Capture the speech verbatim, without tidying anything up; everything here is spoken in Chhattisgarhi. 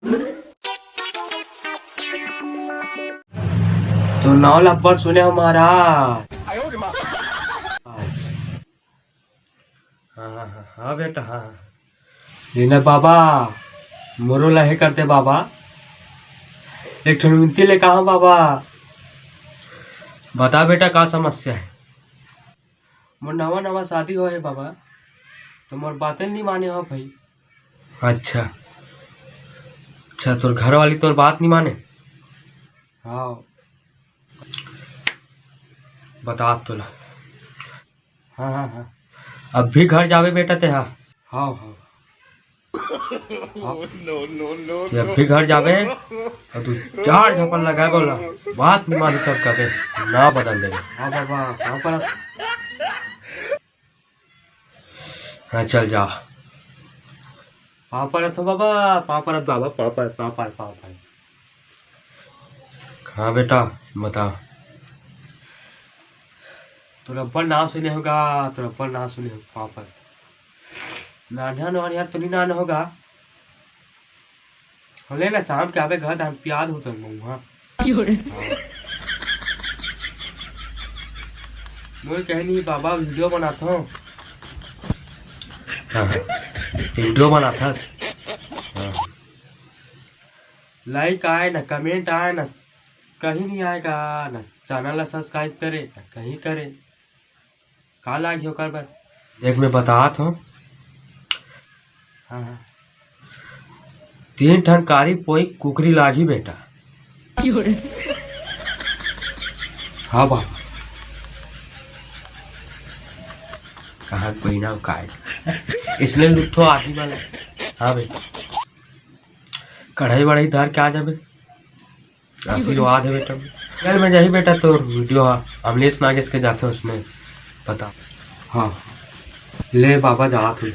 तो नाव ला अब्बड़ सुने हो महाराज। हाँ, हाँ, हाँ, हाँ बेटा, हाँ, हाँ। लेना बाबा, मोरो ला हे कर दे बाबा। एक ठन विनती ले कहा बाबा। बता बेटा, का समस्या है? मोर नवा नवा शादी होय हे बाबा, तो मोर बातें नहीं माने हो भाई। अच्छा, अच्छा, तोर घर वाली तोर बात नहीं माने? हाँ। बता तोला। हाँ, हाँ, हाँ। अब भी घर जाबे बेटा ते हा? हाँ, हाँ। ये अब भी घर जाबे और तू चार झपल लगाए बोला, बात नहीं मानी तब कबे ना बदल देबे। हाँ बाबा, हाँ पर हाँ, चल जा। पाँव परत हो बाबा, पाँव परत बाबा, पाँव परत, पाँव परत, पाँव परत। हाँ बेटा, बता। तोर अब्बड़ नाव सुने होगा, तोर अब्बड़ नाव सुने हो, पाँव परत। नान्हा नोहर यार तो नहीं नान होगा। ले ना, शाम के आबे घर, धान प्याज होतन मऊहा। मोर कहनी बाबा वीडियो बनात हो। हाँ, हाँ। वीडियो बनात हस। हाँ। लाइक आए ना, कमेंट आए ना, कहीं नहीं आएगा ना। चैनल ला सब्सक्राइब करे ना, कहीं करे। का लागी ओकर बर? देख, मैं बतात हूँ। हाँ, हाँ। तीन ठन कारी पोई कुकरी लागी बेटा। हाँ बाबा। कहाँ कोई ना काय। इसने लुट्ठो आदि वाला। हाँ बेटा। कढ़ाई वढ़ाई धर के आ जाबे। आशीर्वाद है बेटा। चल मैं जाही बेटा, तो वीडियो हा अमलेश नागेश के जाथे, उसने बता। हाँ, ले बाबा जात हूँ।